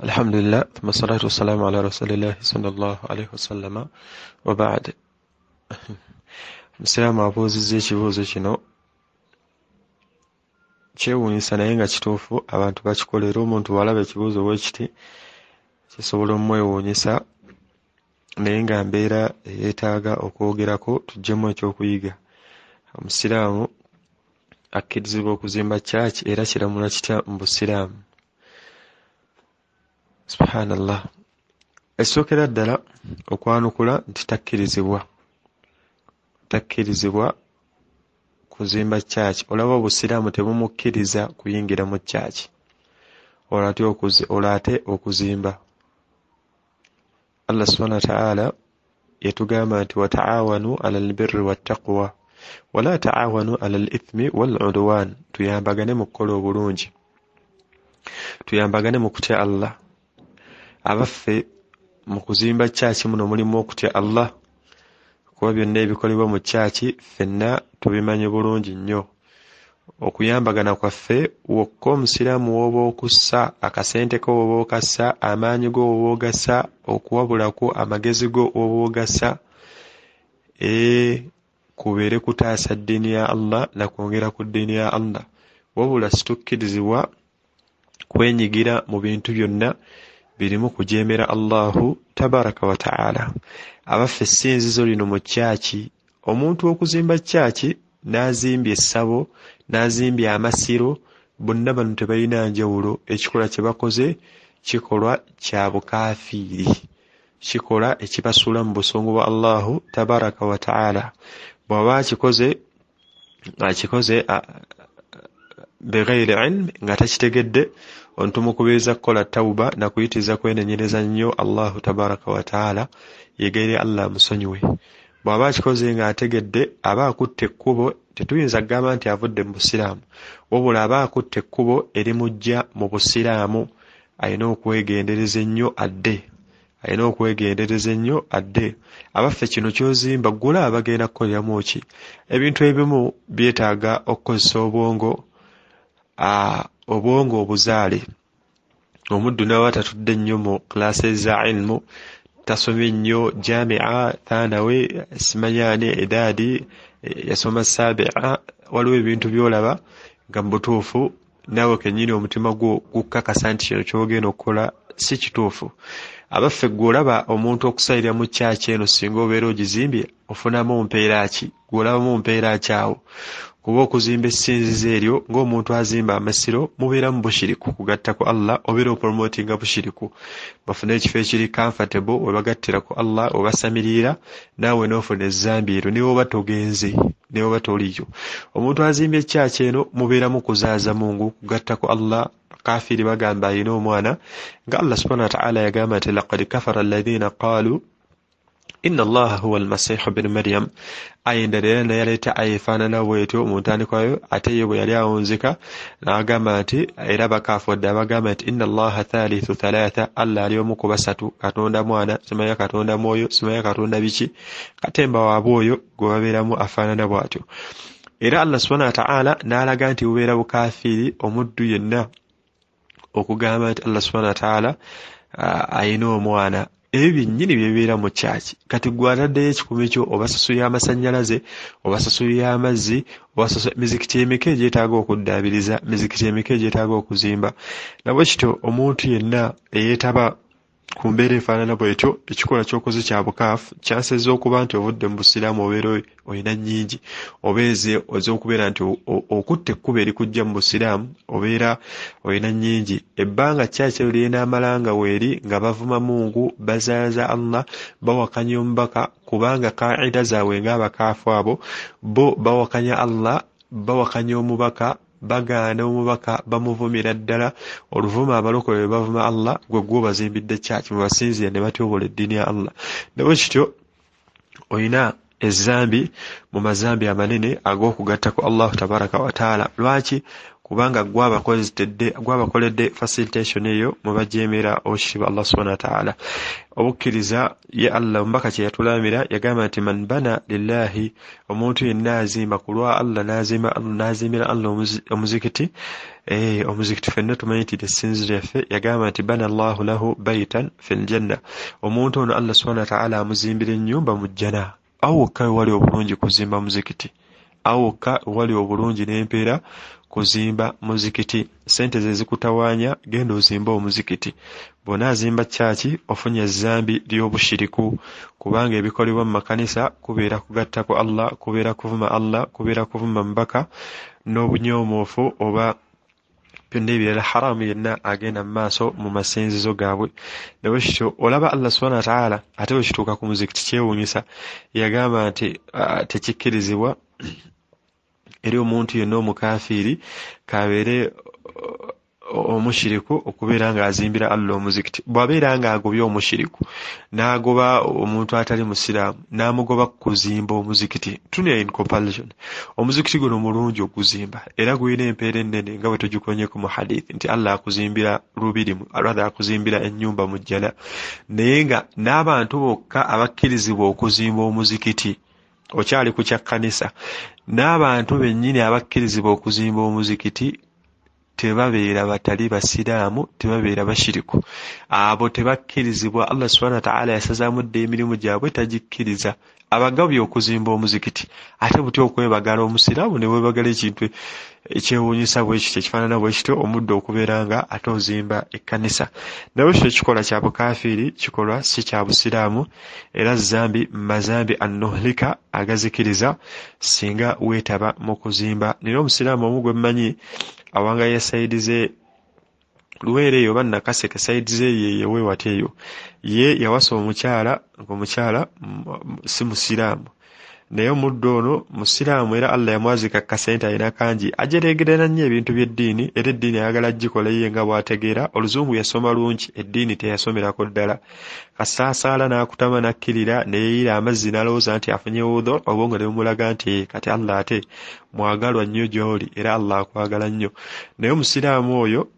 Alhamdulillah, thumma salatu wassalamu ala rasulillahi sallallahu alaihi wasallama wa ba'd. Musiraamu abuuzizza ekibuuzo kino, kyewuunyisa naye nga kituufu, abantu bakikola era omuntu bw'alaba ekibuuzo bwe kiti kisobola omwewuunyisa, naye nga mbeera eyeetaaga okwogerako tuggyemu ekyokuyiga. Omusiraamu akkirizibwa okuzimba church era kiramulwa kitya mu Busiraamu? Subhanallah. Ekisookera ddala okwanukula nti takkirizibwa, takkirizibwa kuzimba church. Olaba Obusiraamu tebumukkiriza kuyingira mu church, olwo ate okuzimba. Allah subhanahu wa ta'ala yatugamba nti wataawanu ala albirri wattaqwa wala taawanu ala alithmi wal udwan, tuyambagane mu kukola obulungi, tuyambagane mu kutya Allah. Abaffe, mu kuzimba church muno mulimu okutya Allah, kuba byonna ebikolebwa mu church ffenna tubimanyi bulungi nnyo. Okuyambagana kwaffe wokka omusiraamu w'oba okussa akasente ko w'oba okassa, amaanyi go w'oba ogassa, okuwabula kwo, amagezi go w'oba ogassa, kubeere kutaasa ddiini ya Allah na kwongera ku ddiini ya Allah. Wabula situkkirizibwa kwenyigira mu bintu byonna birimu kujeemera Allahu tabaraka wa ta'ala. Abaffe, essinzizo lino mu church, omuntu okuzimba church n'azimbye essabo, n'azimbye amasiro, bonna bano tebalina njawulo. Ekikolwa kye bakoze kikolwa kya bukaafiiri, kikola ekibasuula mu busungu bwa Allahu tabaraka wa ta'ala. Bw'aba akikoze, akikoze bighairi ilm, nga takitegedde, ontumukubiriza kukola tawuba na kuyitiriza kwenenyereza nnyo Allahu tabaraka wa ta'ala, yeegayirire Allah amusonyiwe. Bw'aba akikoze ng'ategedde, aba akutte ekkubo, tetuyinza kugamba nti avudde mu Busiraamu, wabula aba akutte ekkubo erimujja mu Busiraamu. Alina okwegendereza ennyo adde, alina okwegendereza ennyo adde. Abaffe, kino ky'ozimba ggula abagenda kukoleramu ki? Ebintu ebimu byetaaga okukozesa obwongo, obwongo obuzaale. Omuddu n'aba tatudde nnyo mu classes za ilmu, tasomye nnyo jamia, thanawe, simanyaani, idaadi, yasoma sabi'a, waliwo ebintu by'olaba nga mu butuufu naawe kennyini omutima gwo gukkakasa nti kino ky'ogenda okukola si kituufu. Abaffe, ggwe olaba omuntu okusalira mu church eno singa obeera ogizimbye ofunamu mpeera ki? Ggwe olabamu mpeera ki awo? Kuba okuzimba essinzizo eryo ng'omuntu azimba amasiro mubeeramu bushiriku, kugatta ku Allah, obeera opromotinga bushiriku. Bafune ekifo ekiri comfortable we bagattira ku Allah, we basamirira, naawe n'ofuna ezzambi eryo ne bw'oba togenze, ne bw'oba toliyo. Omuntu azimbye church eno mubeeramu kuzaaza Mungu, kugatta ku Allah. Kafiiri bagamba alina omwana, nga Allah subhanahu wa ta'ala yagamba nti laqad kafara alladhina qalu inna Allaha huwa almasihu bnu Maryam. Aya endala era naye yaleeta aya efaanana bwetyo mu ntandikwayo, ate ye bwe yali awunzika n'agamba nti era bakaafudde abagamba nti inna Allaha thalithu thalatha, Allah ali omu ku basatu, Katonda mwana, simanya Katonda mwoyo, simanya Katonda biki, katemba waabwe oyo gwe babeeramu afaanana bw'atyo. Era Allah subhanahu wa ta'ala n'alaga nti bubeera bukaafiiri omuddu yenna okugamba nti Allah subhanahu wa ta'ala alina omwana. Ebyo byennyini bye bibeera mu church. Kati ggwe ataddeyo ekikumi kyo, obasasulira amasannyalaze, obasasulira amazzi, obasasulira mizikiti emeka egyetaaga okuddaabiriza, mizikiti emeka egyetaaga okuzimba. Nabwe kityo omuntu yenna eyeetaba ku mbeera efaanana bw'etyo, ekikolwa ky'okoze kya bukaafu, kyansezza okuba nti ovudde mu Busiraamu obeera olina nnyingi, oba ez'okubeera nti okutta ekkubo erikujja mu Busiraamu obeera olina nnyingi. Ebbanga church eryo ly'enaamala nga weeri nga bavuma Mungu, bazaaza Allah, bawakanya omubaka, kubanga kaida zaabwe ng'abakaafu abo bo bawakanya Allah, bawakanya omubaka, bagaana omubaka, bamuvumira ddala. Oluvuma abalokole bwe bavuma Allah, gwe gwe obazimbidde church mwe basinziira ne batyobola eddiini ya Allah. Nabwe kityo olina ezzambi mu mazambi amanene ag'okugatta ku Allahu tabaraka wa taala. Lwaki? Kubanga gwabakoledde facilitation eyo mubajeemera owekitiibwa Allah subhanahu wa ta'ala. Obukkiriza ye Allah omubaka kye yatulamira yagamba nti man bana lillahi, omuntu yenna azimba ku lwa Allah n'azimbira Allah omuzikiti, omuzikiti ffenna tumanyi nti lyessinzizo lyaffe. Yagamba nti bana Allahu lahu baitan fil janna, omuntu ono Allah subhanahu wa ta'ala amuzimbira ennyumba mu jjana. Awo wokka wewali obulungi kuzimba muzikiti, awo wokka wewali obulungi n'empeera kuzimba muzikiti. Ssente ze zikutawaanya, genda ozimbe omuzikiti. Bw'onaazimba kyaki ofunye ezzambi ly'obushiriku, kubanga ebikolebwa mu makanisa kubeera kugattako Allah, kubeera kuvuma Allah, kubeera kuvuma mubaka n'obunyoomoofu oba byonna ebirala haramu yenna agenda mu maaso mu masinzizo gaabwe. Naye kityo olaba Allah subhanahu wa ta'ala ate bwe kituuka ku muzikiti kyewuunyisa, yagamba nti tekikkirizibwa eri omuntu yenna omukafiiri kabeere omushiriku okubeera ng'azimbira Allah omuzikiti. Bw'abeera ng'agobye omushiriku n'agoba omuntu atali musiraamu n'amugoba kuzimba omuzikiti, tunula in comparison, omuzikiti guno mulungi okuzimba era gulina empeera ennene nga bwe tugikonyeeko mu hadith nti Allah akuzimbira lubiri, rather akuzimbira ennyumba mu jjana. Naye nga n'abantu bokka abakkirizibwa okuzimba omuzikiti, okyali ku kya kkanisa, n'abantu bennyini abakkirizibwa okuzimba omuzikiti tebabeera batali basiraamu, tebabeera bashiriku, abo tebakkirizibwa. Allah subhanahu wa ta'ala yasazaamu dda emirimu gyabwe, tagikkiriza. Abagabye okuzimba omuzikiti ate butya okwebagala omusiraamu ne weebagala ekintu ekyewuunyisa bwe kityo, ekifaanana bwe kityo, omuddo okubeera nga ate ozimba ekkanisa. Naye kyo ekikolwa kya bukafiiri, kikolwa si kya busiraamu, era zambi mazambi annuhlika agazikiriza singa weetaba mu kuzimba. Nina omusiraamu omu gwe mmanyi awanga ya sayidi ze Luweero eyo oba Nakaseke, sayidi ze eyo eyeweewata eyo, ye yawasa omukyala ng'omukyala si musiraamu, naye omuddu ono musiraamu era Allah yamwazika kasente alina kangi, ajereegerera nnyo ebintu by'eddiini era eddiini ayagala gikola ye nga bw'ategeera. Oluzungu yasoma lungi, eddiini teyasomerako ddala. Kasaasaala n'akutama n'akkirira ne yeeyira amazzi n'alowooza nti afunye wudhu, obwongo ne bumulaga nti kati Allah ate mwagalwa nnyo gy'oli era Allah akwagala nnyo. Naye omusiraamu oyo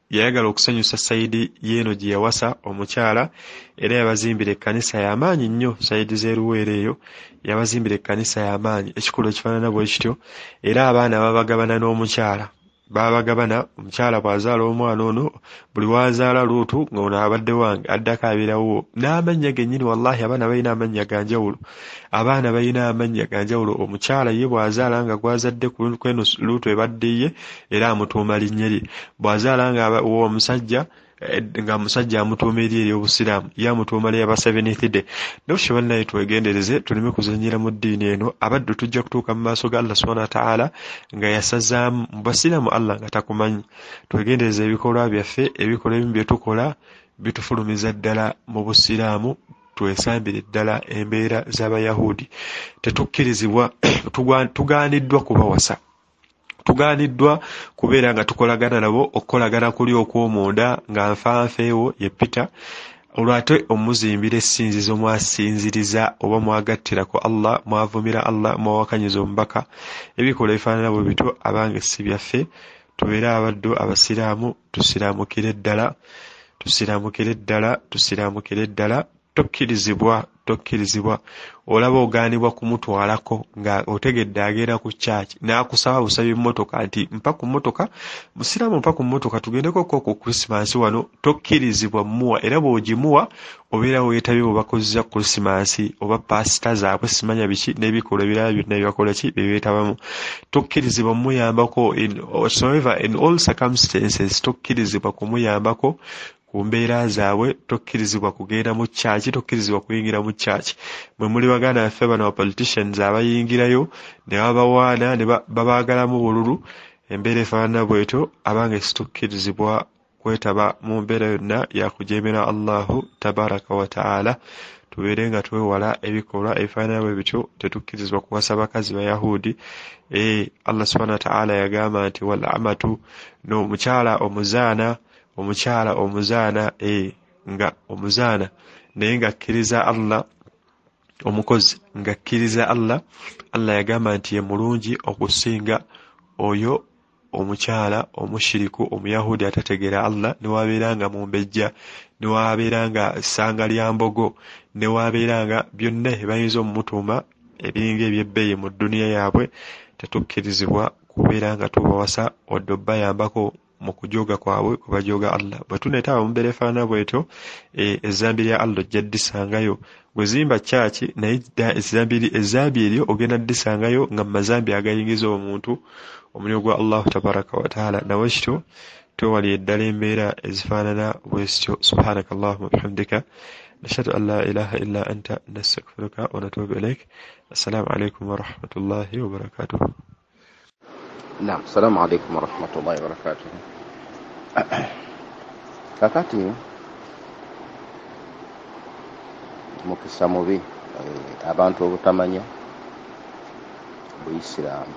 yayagala okusanyusa sayidi yeeno gye yawasa omukyala, era yabazimbira ekkanisa y'amaanyi nnyo sayidi z'eruweero eyo, yabazimbira ekkanisa y'amaanyi, ekikolwa ekifaanana bwe kityo. Era abaana babagabana n'omukyala, babagabana. Omukyala bw'azaala omwana ono, buli w'azaala Luutu ng'ono abadde wange, addako abeerawo n'amannya gennyini. Wallahi abaana balina amannya ga njawulo, abaana balina amannya ga njawulo. Omukyala ye bw'azaala nga gw'azadde kweno Luutu ebadde ye, era amutuuma linnya lye. Bw'azaala nga omusajja nga musajja amutuuma eri ery'obusiraamu, ye amutuuma lyaba Seventh Day. Nokyo bannaye twegendereze tuleme kuzannyira mu ddiini eno. Abaddu tujja kutuuka mu maaso ga Allah subhanahu wa ta'ala nga yasazaamu mu basiraamu Allah nga takumanyi. Twegendereze ebikolwa byaffe, ebikolwa ebimu bye tukola bitufulumiza ddala mu busiraamu. Twesambire ddala embeera z'abayahudi. Tetukkirizibwa, tugaaniddwa kubawasa, tugaaniddwa kubeera nga tukolagana nabo okukolagana kuli okw'omunda nga nfanfeewo ye Peter, olwo ate omuzimbira essinzizo mwasinziriza oba mwagattirako Allah, mwavumira Allah, mwawakanyiza omubaka. Ebikolwa ebifaanana bwe bityo abange si byaffe. Tubeere abaddu abasiraamu, tusiraamukire ddala, tusiraamukire ddala, tusiraamukire ddala. Tokkirizibwa, tokkirizibwa. Olaba ogaanibwa kumutwalako nga otegedde agenda ku church n'akusaba busabi mmotoka nti mpa ku mmotoka, musiraamu mpa ku mmotoka tugendeko ko ku Christmas wano. Tokkirizibwa muwa, era bw'ogimuwa obeera weetabye bwe bakozesa Christmas oba paasita zaabwe simanya biki n'ebikolwa ebirala byonna byebakola ki bye beetabamu. Tokkirizibwa muyambako in whatsoever, in all circumstances, tokkirizibwa kumuyambako ku mbeera zaabwe. Tokkirizibwa kugenda mu church, tokkirizibwa kuyingira mu church. Mwe muli baganda baffe bano ba politicians abayingirayo ne babawaana ne babaagalamu bululu, embeera efaanana bwetyo. Abange situkkirizibwa kwetaba mu mbeera yonna ya kujeemera Allahu tabaraka wa taala. Tubeere nga twewala ebikolwa ebifaanana bwe bityo. Tetukkirizibwa kuwasa bakazi bayahudi. Allah subhanahu wa taala yagamba nti wal amatu, n'omukyala omuzaana, omukyala omuzaana, nga omuzaana naye ng'akkiriza Allah, omukozi ng'akkiriza Allah, Allah yagamba nti ye mulungi okusinga Oyo omukyala omushiriku omuyahudi atategeera Allah, newabeera nga mumbejja, newabeera nga ssanga lya mbogo, newabeera nga byonna ebayinza omumutuuma ebiringa ebyebbeeyi mu dduniya yaabwe, tetukkirizibwa kubeera nga tubawasa wadde obbayambako mu kujooga kwabwe kwe bajooga Allah. Bwe tuneetaba mu mbeera efaanana bwetyo, ezzambi lya Allah ojja ddisangayo. Gwe zimba kyaki, naye ezzambi eryo ogenda ddisangayo nga mu mazambi agayingiza omuntu omuliro gwa Allahu tabaraka wataala. Nawe kityo twewalire ddala embeera ezifaanana bwe zityo. Subhanaka allahuma bihamdika nashhadu an la ilaha illa anta nastaghfiruka wa natubu ilaik. Assalamu alaikum warahmatullahi wabarakatuh. Naam, assalamu alaikum warahmatullahi wabarakatuh. Kakati mukisa mubi abantu obutamanya buyisiraamu,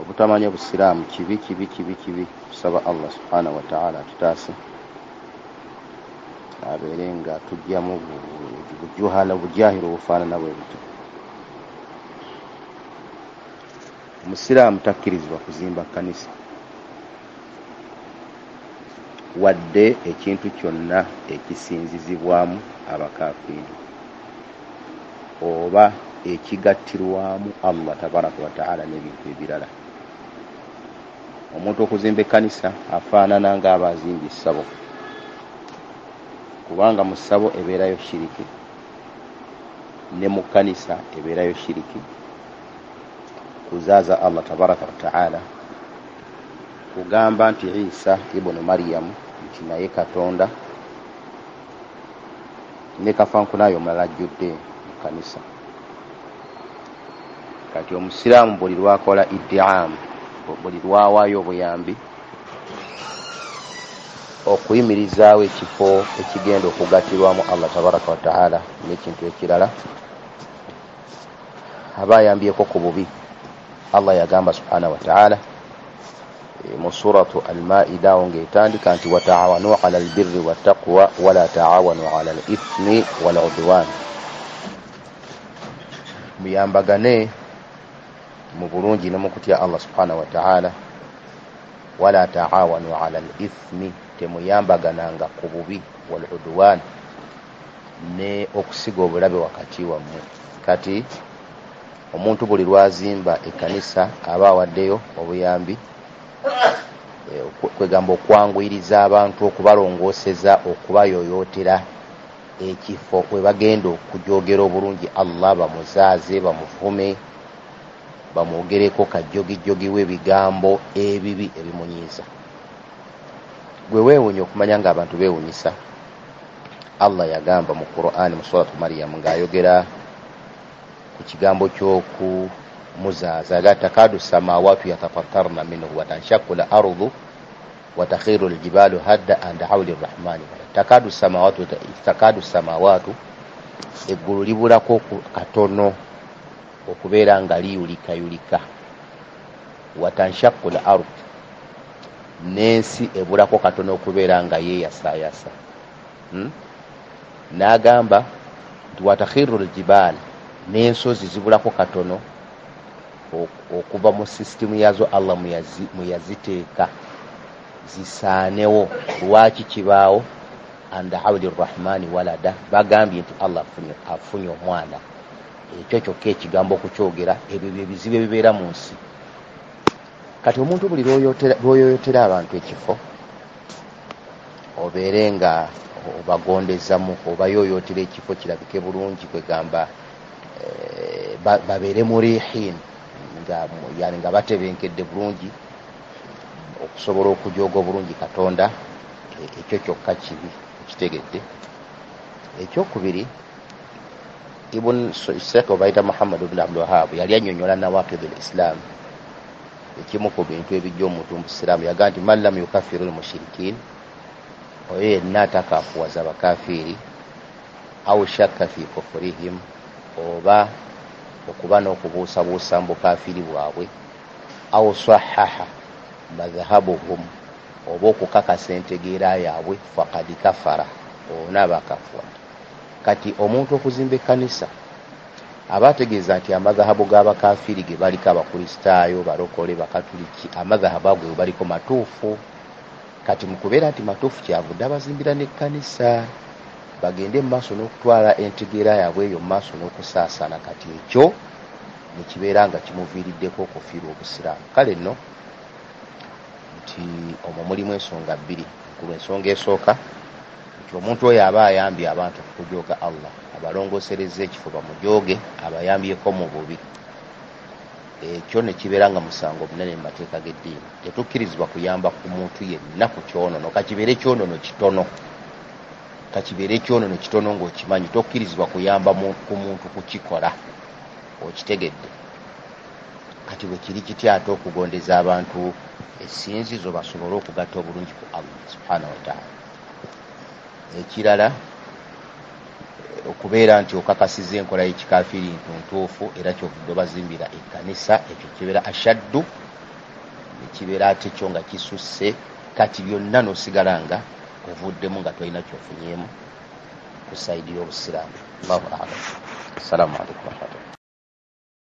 obutamanya busiraamu kibi kibi kibi kibi. Tusaba Allah subhanahu wa ta'ala atutaase abeere nga tujjamu bujuhala bujahiro obufaanana bwe butyo. Omusiraamu takkirizibwa kuzimba kkanisa wadde ekintu kyonna ekisinzizibwamu abakafiiri oba ekigattirwamu Allah tabaraka wa taala n'ebintu ebirala. Omuntu okuzimba ekkanisa afaanana ng'aba azimbye essabo, kubanga mu ssabo ebeerayo shiriki, ne mu kkanisa ebeerayo shiriki, kuzaaza Allah tabaraka wa taala, kugamba nti Isa ibnu Mariyamu nti naye Katonda, ne kafankunayo omulala ajjudde mu kkanisa. Kati omusiraamu buli lwakola iddiamu, buli lwawaayo obuyambi okuyimirizaawo ekifo ekigenda okugattirwamu Allah tabaraka wa taala n'ekintu ekirala, aba ayambyeko ku bubi. Allah yagamba subhanahu wa taala mu suratu Al-Maida awo ng'etandika nti wataawanu ala albirri wattaqwa wala taawanu ala al-ithmi wal udwan, muyambagane mu bulungi ne mu kutya Allah subhanahu wa taala, wala taawanu ala al-ithmi, temuyambagananga ku bubi, wal udwan, ne okusiga obulabe wakati wammwe. Kati omuntu buli lwazimba ekkanisa aba awaddeyo obuyambi, kwegamba okwanguyiriza abantu, okubalongooseza, okubayoyootera ekifo we bagenda okujogera obulungi Allah, bamuzaaze, bamuvume, bamwogereko kajjogijogi w'ebigambo ebibi ebimunyiiza. Gwe weewuunya okumanya ng'abantu beewuunyisa. Allah yagamba mu Qur'an mu suratu Maryam ng'ayogera ku kigambo ky'okumuzaaza, agamba takadu samawatu yatafattarna minhu wa tanshaqqu al-ardu wa takhiru al-jibalu hadda an da'u lirrahmani walada. Takadu samawatu, takadu samawatu, eggulu libulako katono okubeera nga liyulikayulika, wa tanshaqqu al-ardu, n'ensi ebulako katono okubeera nga yeeyasaayasa. N'agamba nti wa takhiru al-jibal, n'ensozi zibulako katono okuva mu sisitimu yazo Allah mwe yaziteeka zisaanewo. Lwaki kibaawo? An da'u lirrahmani walada, bagambye nti Allah afunye omwana. Ekyo kyokka ekigambo okukyogera, ebyo bye bizibu ebibeera mu nsi. Kati omuntu buli lw'oyoyotera abantu ekifo obeere nga obagondezamu, obayoyotera ekifo kirabike bulungi, kwegamba babeere murihin, nga yani nga batebenkedde bulungi okusobola okujooga obulungi Katonda, ekyo kyokka kibi, okitegedde. Ekyokubiri, Ibn Sheikh obayita Muhammad ibn Abdul Wahhab yali annyonnyola nawaqid al-Islam, ekimu ku bintu ebijja omuntu mu busiraamu. Yagamba nti man lam yukaffiru al-mushrikin, oyo yenna atakafuwaza bakafiiri, au shakka fi kufurihim, oba okuba n'okubuusabuusa mu bukafiiri bwabwe, au sahaha madhhabuhum, oba okukakasa entegeera yaabwe, faqad kafara, ono aba akafuwadde. Kati omuntu okuzimba ekkanisa Aba ategeeza nti amadhahabu g'abakafiiri ge baliko, Abakristaayo, Balokole, Bakatuliki, amadhahabu ago ge baliko matuufu. Kati mu kubeera nti matuufu, kyavudde abazimbira n'ekkanisa bagende mu maaso n'okutwala entegeera yaabwe eyo mu maaso n'okusaasaana. Kati ekyo ne kibeera nga kimuviiriddeko okufiirwa Obusiraamu. Kale nno nti omwo mulimu ensonga bbiri nkulu. Ensonga esooka nti omuntu oyo aba ayambye abantu okujooga Allah, abalongooserezza ekifo bamujooge, abayambyeko mu bubi, ekyo ne kibeera nga musango munene mu mateeka g'eddiini. Tetukkirizibwa kuyamba ku muntu yenna ku kyonono, kakibeere kyonono kitono, kakibeere kyonono kitono ng'okimanyi, tokkirizibwa kuyamba ku muntu kukikola. Okitegedde? Kati bwe kiri kitya ate okugondeza abantu essinzizo basobole okugatta obulungi ku Allah subhanahu wataala? Ekirala, okubeera nti okakasiza enkola y'ekikafiiri nti ntuufu, era kyovudde obazimbira ekkanisa, ekyo kibeera ashaddu, nekibeera ate kyo nga kisusse. Kati byonna n'osigala nga ovuddemu nga tolina kyofunyeemu ku sayidi y'Obusiraamu. Allahu alam. Assalamu alaikum warahmatullah.